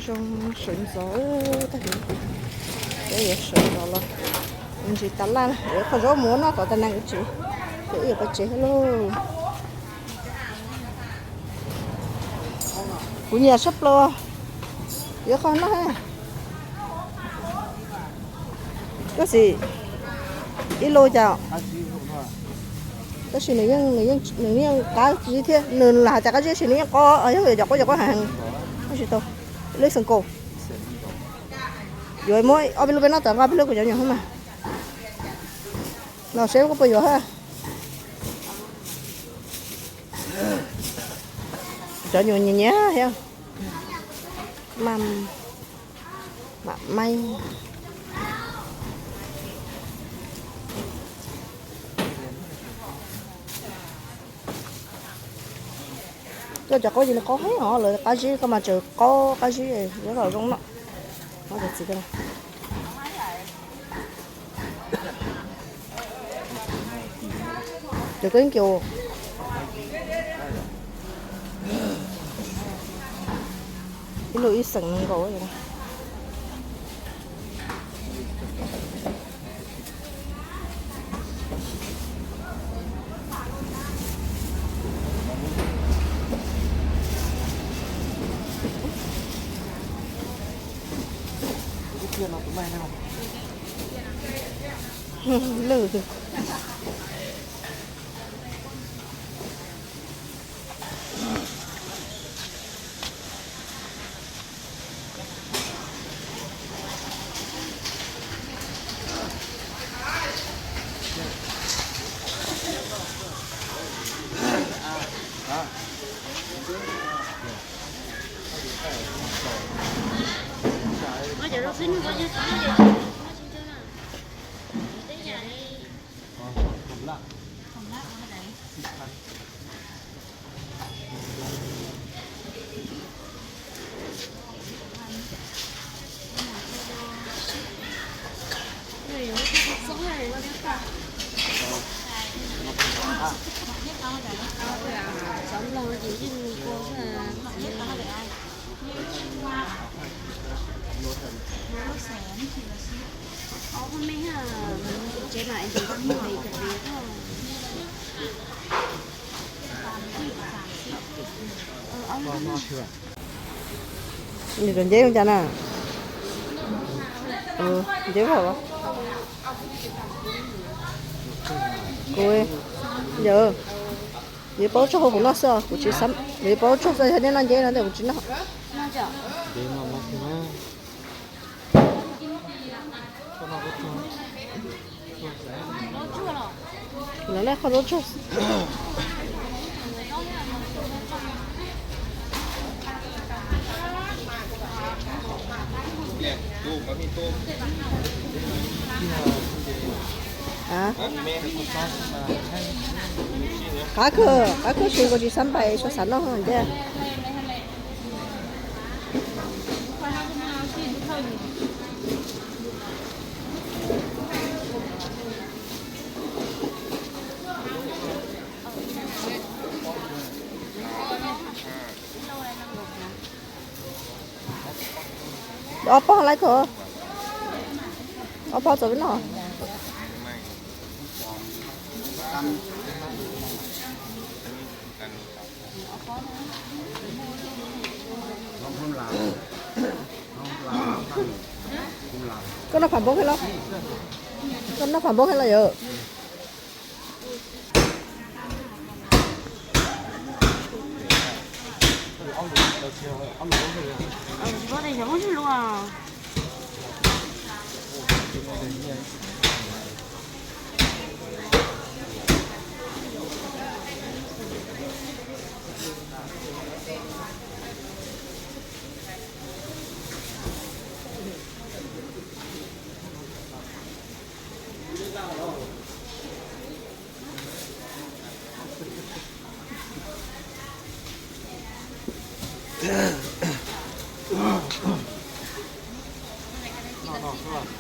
Zoo sawv ntxov tag kis, yuav sawv ntxov los ntsis tas laj na, yuav qhov zaub mus noj tom tas nees ib tsev, ces wb yuav pais tsev thiab lauj. Kuv nyiam sab plaws, yuav qhov noj. Koj xim ib lub cas, tab sis nws yeej qab zib thiab, nws hais tias qab zib tab sis nws yeej qab, yog cov qub cov qub heev, tsis tau. Lub xeem kaum, yuav muab ob peb lub peb noj tom nqa peb lub kuv cov nyuam thiab mas. Los seb koj puas yuav ha. Cov nyuam nyiam nyiam thiab. Mam, mam maib. Koj cov qaub ces nws qaub heev os, lawv qab zib, koj mas tseem qaub qab zib, yuav los zoo noj. Cov koj ib kiag, ib lub ib xeem nees nkaum. Lwj. Nws cov nceb zoo cas na? Nceb vog los? Kuv, yawg, yuav paub tsaug hauv kuv noj xwb, kuv tsis xav, yuav paub tsaug xwb, yog nej noj nceb no ntawm kuv tsis noj. Lawv laj qhov lub tsuag. Qab kawg, qab kawg, tsis nkaus tsis xav npais, xav noj ntej. Ob pob lawm kawg, ob pob txaus noj. Koj noj pham npoob thiab los? Koj noj pham npoob thiab los yawg?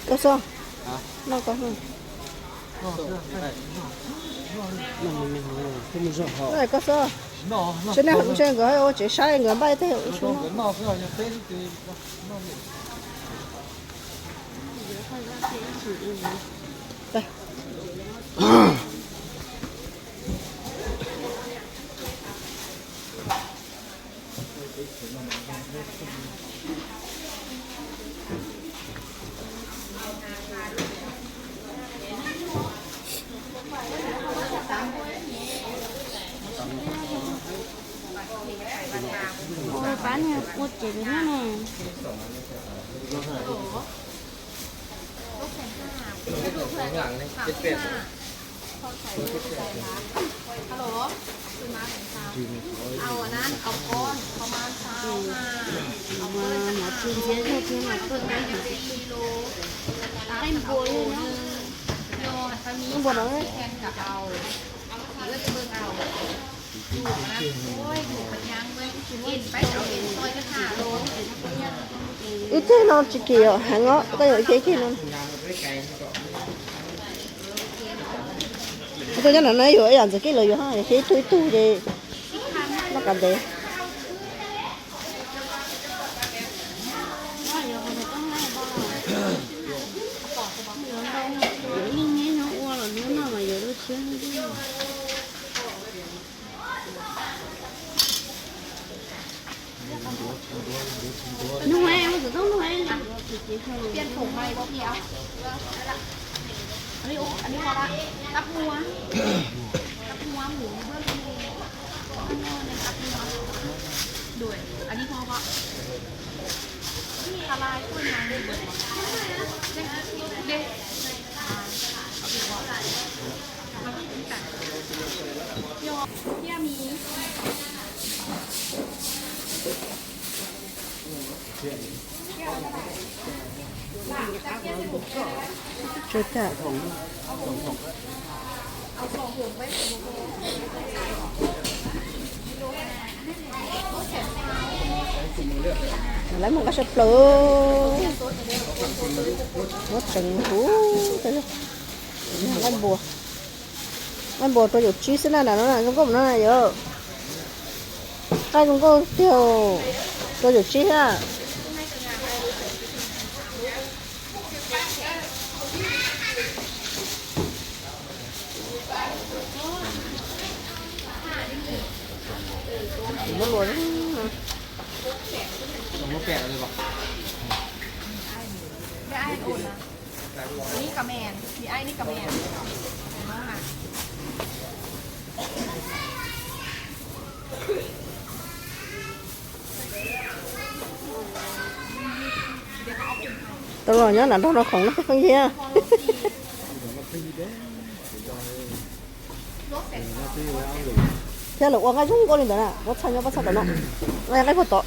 Koj xwb, noj koj xwb. Noj koj xwb. Tsev neeg, tsev nkawd ua tsev saib nkawd npaj tej. Ua pab niag ua tsev pem no ne. Hello, เอาอันนั้น เอาก้อนประมาณซาวห้า เอาก้อน mov txwv ntxiab zog thiab mas tuaj tab hais. Ib npua no, ib npua no. เอ้ย เจ้าน้องจิ๋วเขียว หางเงาะก็อยู่เจ๊ที่นั่น Tus nyob ntawm no yuav ib yam ntxim kib lawv yuav hab, ces ib tug ib tug ces noj qab ntev. Yuav ib nyuag nyob ua los nyob noj mas yuav lub tshiab. Nug, ua tus tub nug. Tab hua, tab hua mus, tab hua, tab hua. Đuổi, à, đi kho kho. Tha lai khuôn nhà đi đuổi. Đi. À, ở Việt Nam. Nó cũng tải. Yo, ya mi. Lawv mus nqa sab plaws, muab tseev huv, nqaij npua, nqaij npua rau caum tsib xwb na, no zoo nkauj no na yom. Nqaij zoo nkauj tiag, rau caum tsib xwb. Tau los nyob nram nroog no khoom no pheej yig. Thiab lawv ua nqaij zoo nkauj li ntawd na, muab txhaj nyob pab txhaj tom no, nqaij nqaij puag tod.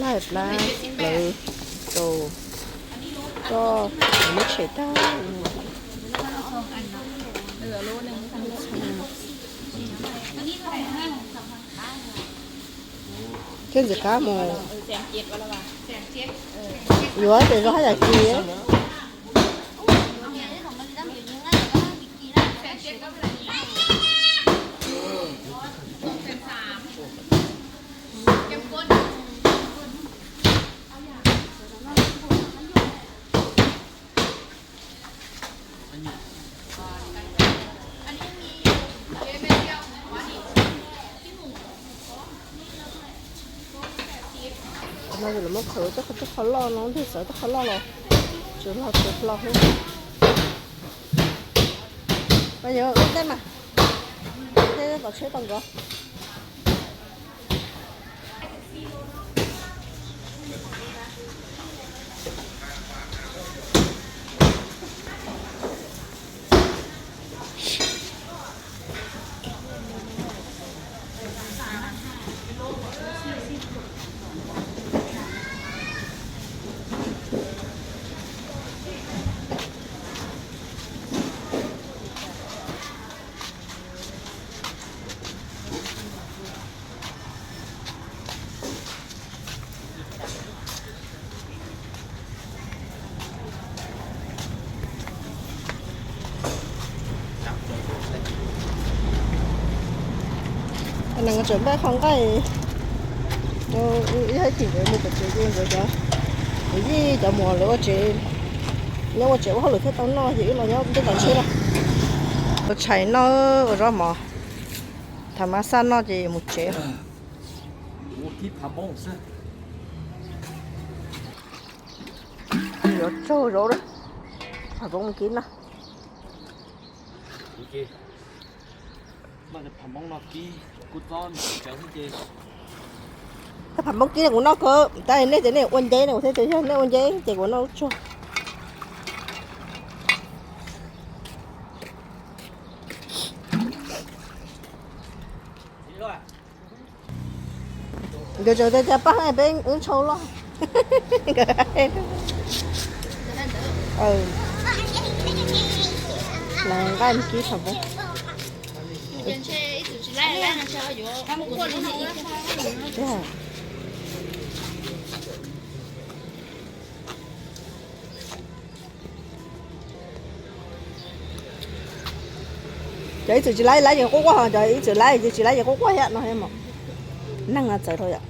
Laij plab plawv rau, coj muab tshem tag. Thiab ntxim qab mus yuav ces zoo hab yam kis. Qhov no yog lawv muab khaws ua tej qhov loj no, ntej txawv tej qhov loj los tsis hlo tsis hlo xwb. Yog ua tej mas, tej tom tsheb tau nkaus. Nees tseem npaj qho nqaij rau ib hab tim nkawd mus tom tsev ces nkawd cov kwv tij cov muam lawv ua tsev, nyob ua tsev ua hauj lwm thiaj tau noj ces wb los nyob ntiaj teb tsheb no. Ua tshais noj, ua zaub mov, tham mas xaj noj ces mus tsev. Yuav tsaug zog, phav poob kib no. Phav poob kib kuv noj kawg, tab nej tias nej ua nceb ne, kuv thiaj tias yog nej ua nceb ces kuv noj lub tsuag. Nkawd tseem tias cas paj peb wb ntshau loj. Nqaij kib phav poob. Cov ib txwm tsis laib, laib ces quaj quaj, cov ib txwm laib ces tsis laib ces quaj quaj thiab no. Neeg txawv dhau yom.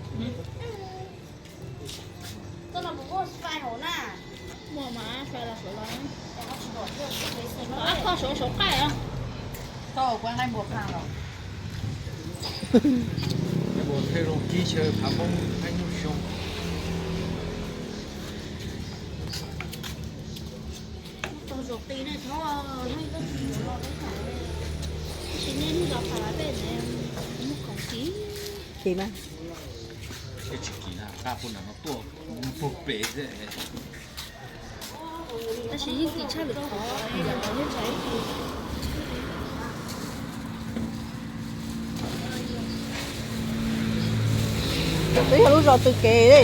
Kim na, tsis kim na, qab puag nram no tuaj puag pem xwb. Tab sis yeej kim tshaj lwm qhov. Twb yog lub zos tw kev li,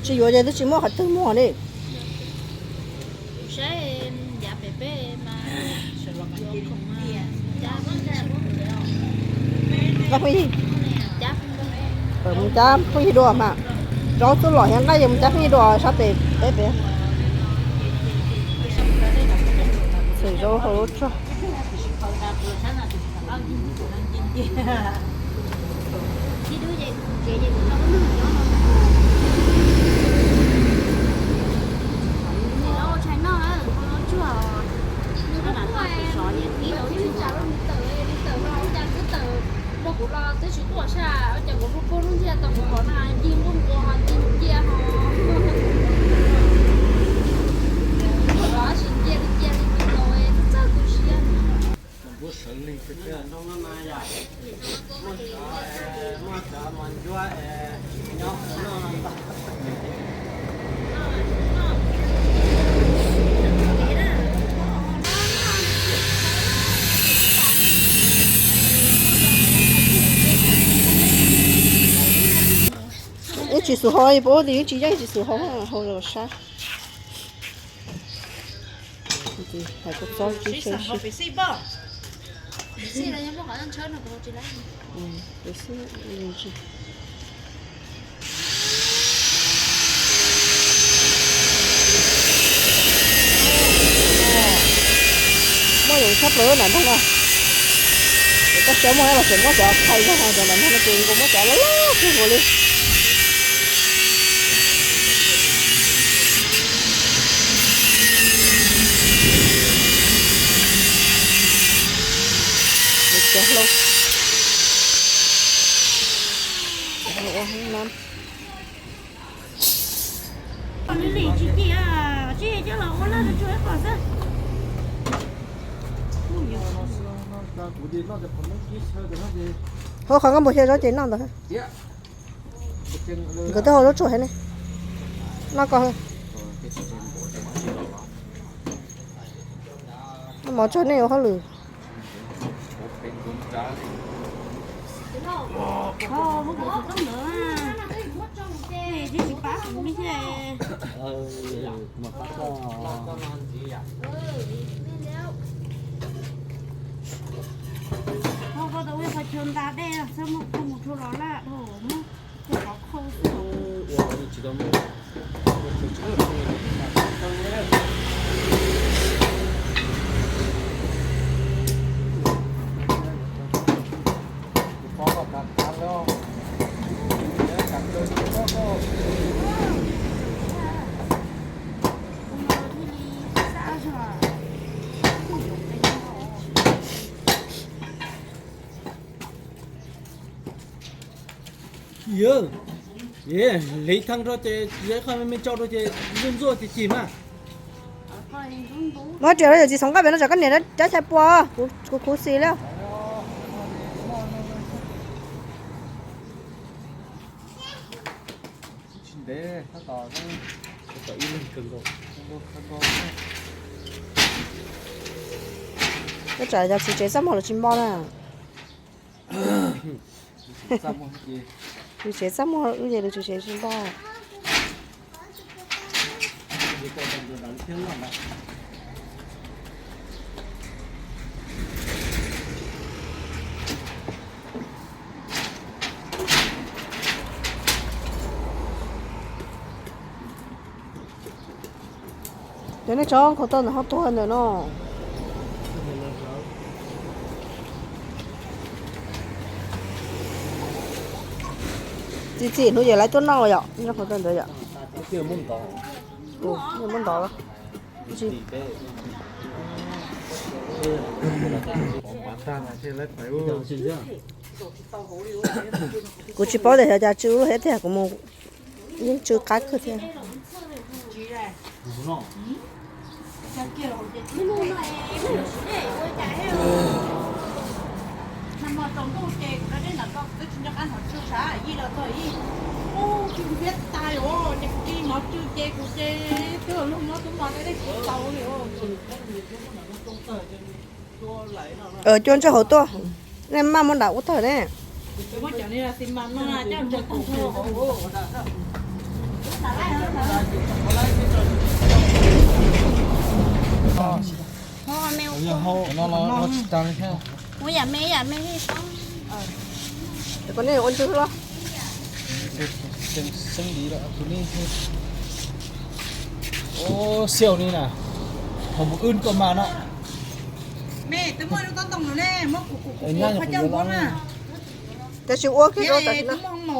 tsis yuav ces twb tsis muaj qhov twg muag li. Saib yav pem peb mas yuav khoom mas cab phooj ywg, cab phooj ywg dua mas, rau txuj lom hiav nqaij ces mus cab phooj ywg dua sab pem peb pem. Txhim zaub hau lub tsuag. Rau kuv los twb tsis quaj sab, ua cas kuv lub kua lub ntsej tau kuv qhov na ncig nquj nquas ho ncig cia ho. Kuv los tab sis ncia li cia li tsis tau, txawj tu siab. Yeej tsis xub hau, puab ua tis yeej tsis yeej tsis xub hau, hau los sab. Hais kua txob tib si. Muaj yoov tshaj plaws nram nroog no. Ces koj tsis muaj los tseem muab cov thais zog cov nram nroog no ces nkaus muab cov loj loj kawg nkaus li. Cov hlau. Hau qhov nkauj npua xyaw zaub ces noj ntawd. Nkawd twb hau zaub tsuag heev ne. Noj koj. Noj mov tsuag nej ua hauj lwm. Koj tau ib qho chaw nta dej, txhob muab koj mus rau los laj dhau, muab cov qhov qhau xwb. Yog, hliv thaj rau ces txiav qhov me me tsau rau ces ntxuaj ntxuaj ces cig mas. Muab riam rau yawm txiv Xov Nqaij pem no, tsam koj niam rab chais pua, kuv khuv xim li. Ua cas cov txiv tsev txaj muag los tsis npo na? Txiv tsev txaj muag wb ces lawv txiv tsev tsis npo. Cov nej tso qhov toj ntawm qhov tuag ntawm no. Txi txi hnub yawg lawv tuaj noj yom, nyob qhov toj ntawd yom. Muab ntov. Kuv tsis paub tias xyov cas tsw lub hiab tiag, kuv mus yeej tsw qab kawg thiab. Cua ntsej hauv tuaj, nej maj muab nram ub tawg ne. Ua me, ua me. Ua me, ua me. Ua ntswg los? Xeeb li tus ni. Xiau ni na, hom mus wb koj mas no. Tab sis ua kiag rau tam sim no.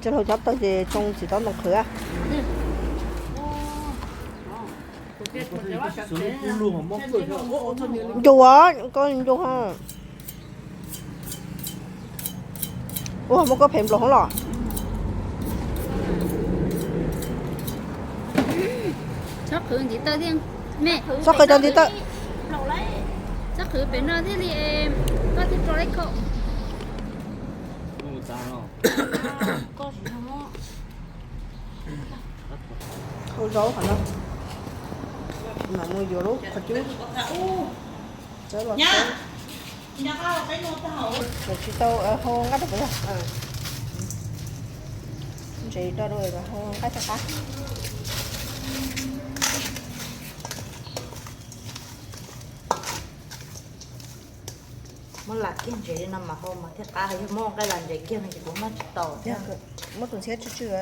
Cov laus cov tawg ces tsoo txiv taub ntoo qhwv. Ncu, koj ncu. Ua muab koj phem nplaum hoob los. Txhob qhwv ntiv taw thiab. Txhob qhwv cov ntiv taw. Txhob qhwv pem no thiaj li, koj thiaj rau lej khaum. Hau zaub qhov no. Mam mus yuav lub qhov cub. Txawb los txawb. Tsis tau hau nqaij rau puas yog? Ntses do hau nqaij thiaj qab. Muab lam kiag ntses li no mas hau mas thiaj qab, yog muab nqaij lam ntses kiag no ces kuv noj tsis tau thiab. Muab tus ntxhiab tswj tswj.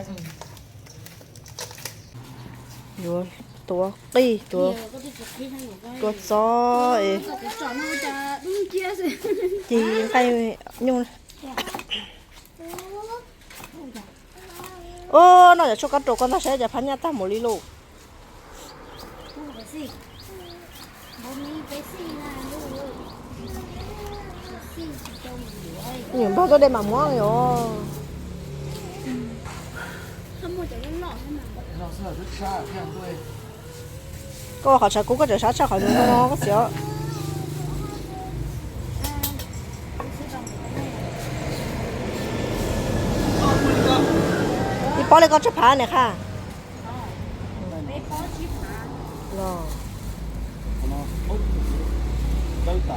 Yuav tuav qij, tuav, tuav txob es cig nqaij nyuj. Ub, noj cov tshuaj kab raus koj ntag saib cas phab nyaj tag mus li lauj. Nyuam npog tuaj de mam muab os. Koj ua qhov tshav kub koj tseem sab tshaj qhov ntoo no koj txiv. Ib pob li koj tsib phav ne qha.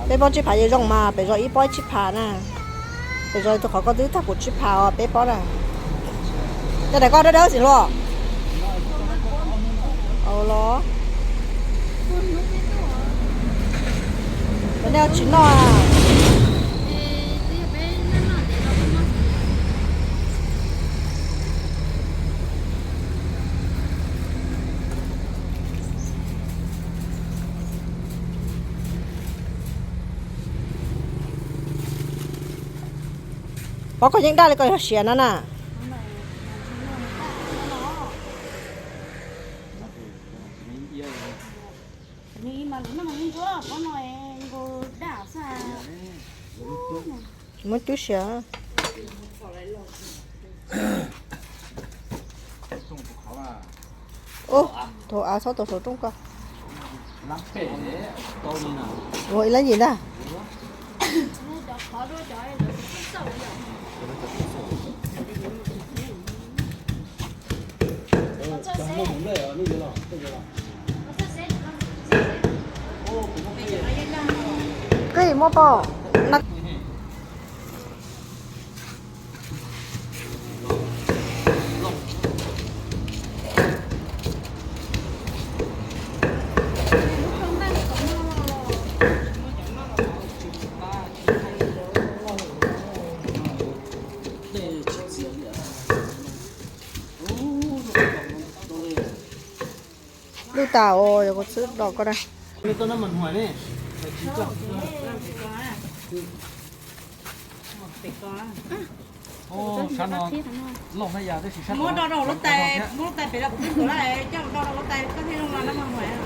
Peb pob tsib phav yeej zoo mas, pem zog ib pob tsib phav na. Pem zog tus qhov koj twb tag kuv tsib phav os, peb pob na. Cov daim koj dawb dawb xim hluas. Au los. Cov nej tsis noj. Pov koj yeej daj li koj yog siav no na. Muab cub siav. Ub, thaum av txhob tau saum rooj ko. Ua ib lab yim ntag. Koj muab pom na. Lwj tas os, yog kuv txwb dos koj na. Muab do rau lub tais, muab lub tais pem rau kuv twb tuav lawm, coj do rau lub tais koj thiaj zoo no na mas huam.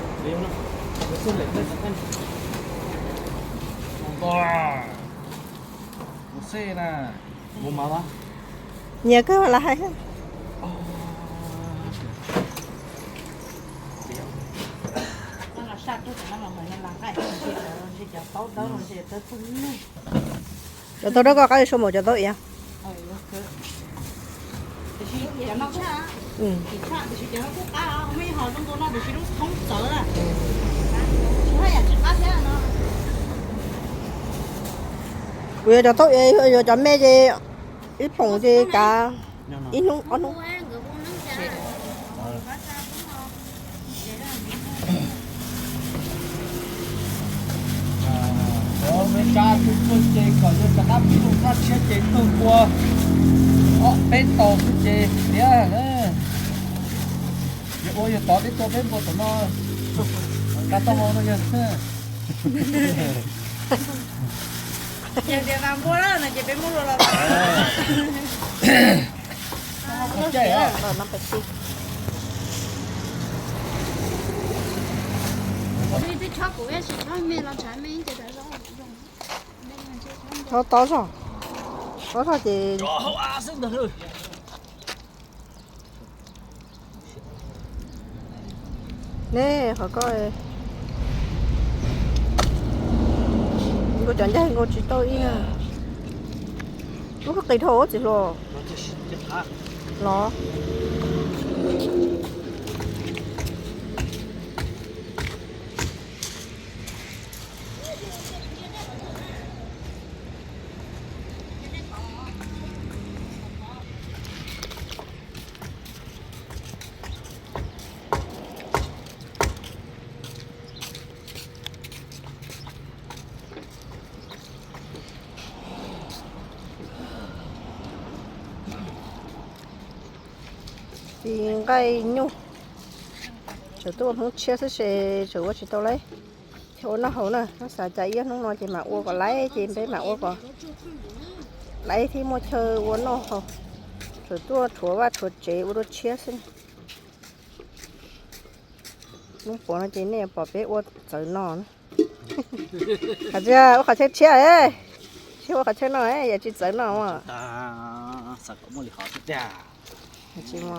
Nyias kawg los hais. Cov taub dawb koj qab li sua maum cov taub iav. Kuv yuav cov taub iav, yuav cov me ces ib phoom ces kav ib hnub ob hnub. Cov me tsa tsuag tsuag ces kom yog rov qab pib mus thaj tshiab ces kawg ua ob peb tau xwb ces tiav. Yog ua yog tod peb tua peb npua tom no, nqa taub hau no yog. Yog tias vas npua na no ces peb muab los los. Twb chob kuv ib si chob me los ntshav me ces tas zoo. Chob tob zog, tob zog ces ne, qhov ko nkaus cov ncaj nkaus tsis tau ib na. Ub, qis dhau txiv hluas los. Txiv nqaij nyuj, tseem tuaj ua Hmoob tshiab xwb ces tseem ua tsis tau lauj. Thiaj ua noj haus na, noj xav cas ib hnub no ces mam ua kom laiv ces peb mam ua kom laiv thiaj muaj chaw ua noj haus. Tseem tuaj rhuav vaj rhuav tsev ua dua tshiab xwb. Hnub puav no ces nej pom peb ua txawv no. Qhov txhia ua qhov chaw tshiab, tsis ua qhov chaw no yam tsis txawv no. Tsis ua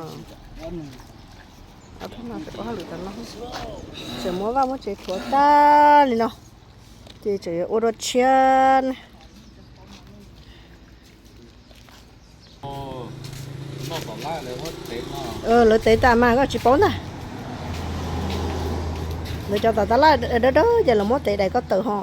hauj lwm tom no, tseem muab vaj muab tsev rhuav tag li no, ces tseem yuav ua dua tshiab ne. Lawv tev tas mas koj tsis paub ntag. Lawv cov tom tab laj dawb dawb ces lawv muab tev daim ko tawm ho.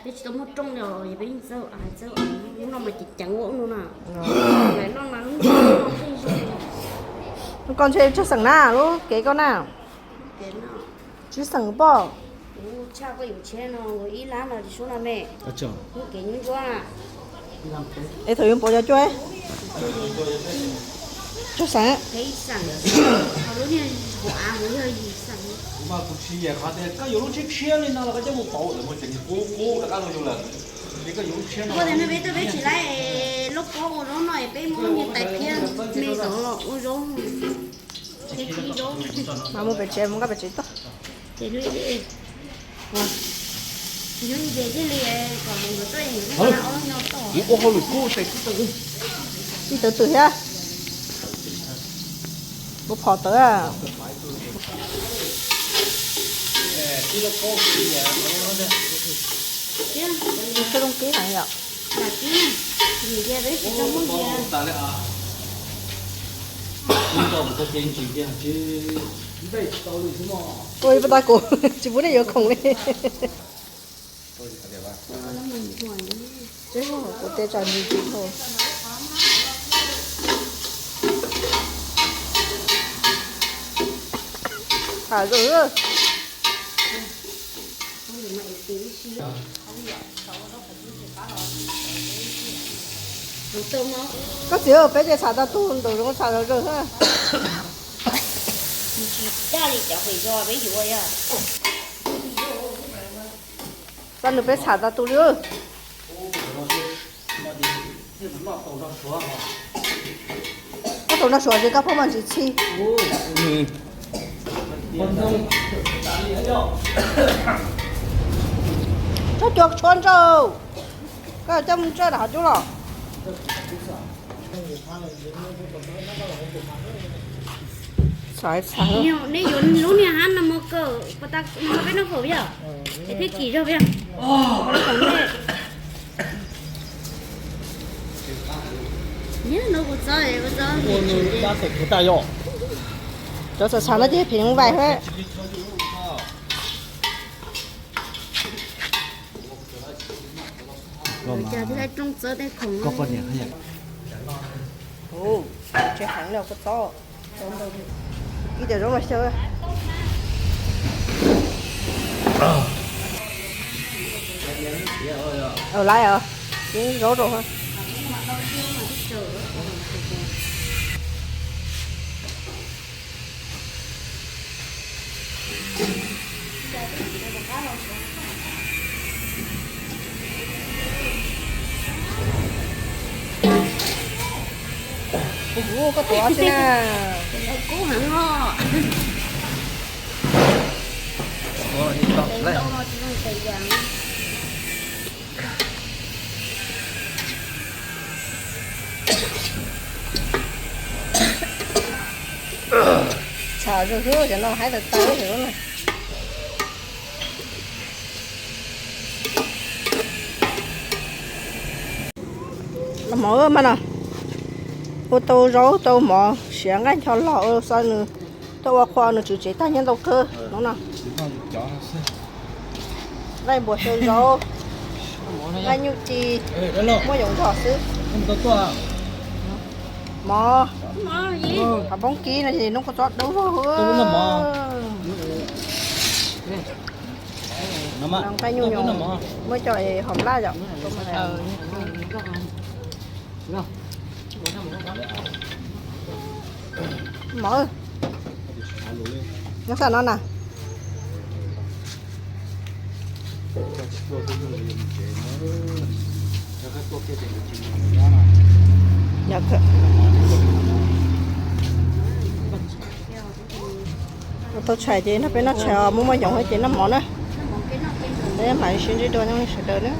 Peb tsis tau muaj rooj li os, peb yeej txawj hais txawj, lub no mas ceev ceev ua ub no na. Lawv noj mas lub no noj pheej zoo. Koj ntshe tsawg xeem na, lub kev koj na? Kev no tsib xeem poj. Kuv tshaj koj yus tsheb no ib lab no tsis suab no me. Lub kev nyuaj ntsuab na. Es thaum yus npaum yog cuaj, cuaj xeem. Peb xeem, ho lub niag hauv av kuv yog yim xeem. Kuv mas kuv tsis yam qhov tias koj yuav lub tshiab tshiab li no los koj coj mus pauv lawm mus tseem qub qub rov qab rau yus lawm. Ces koj yuav lub tshiab no. Koj tias no peb tuaj peb tsis laib lub pob ua zaub no es peb muab niag tais phiab me zov los ua zaub. Peb tsib zaub. Mas mus pem tsev, mus nqa pem tsev tuaj. Ces lub, lub nce thiaj li kom mus tuaj. Ua hauj lwm kub tes kub tau. Ib tawv twm thiab. Ua phom tawv. Ib tug zoo kib heev yom. Ua ib pab tab kuv tsis pub nej yuav khoom li. Kuv tej tsav ntsis ntsis dhau. Tham zoo. Koj txiv, peb ces txham tau tus ntawm zoo txham zoo zoo. Txoj nws peb txham tau tus li. Koj tus noj suav ces koj phob mas tsis txhij. Tsob cua tshuab ntsawj, koj coj mus ntsawj rau hauv cub los. Nej yuav lub niag hab no mus kawm, peb noj fawm yog, es thiaj kim zog yog. Cov txav txav no ces phem vais. Tsev heev no koj txob. Ib tiam zaub los xyaw. Lawv os, cev zaub rau. Koj tuav xwb na. Kub heev os. Txham zoo xwb, cov no haib tawv tawv xwb na. Los mov mas no, ua tau zaub tau mov siav nqaij ncho los xav nws tuaj ua qhua nws tswv tsev tag nyiaj ntau kawg no no. Nqaij npua xyaw zaub, nqaij nyuj ci, muaj yoov zog xwb. Mov, qhov poob kib no ces hnub kua txob dub vog. Nqaij nyuj nyoos, muab coj es hom laj yom. Nyob sab no na. Ua tau tshais ces nrog peb noj tshais os, muaj muaj yoov ces noj mov na. Peb mam li sib ntsib dua nej sawv daws na.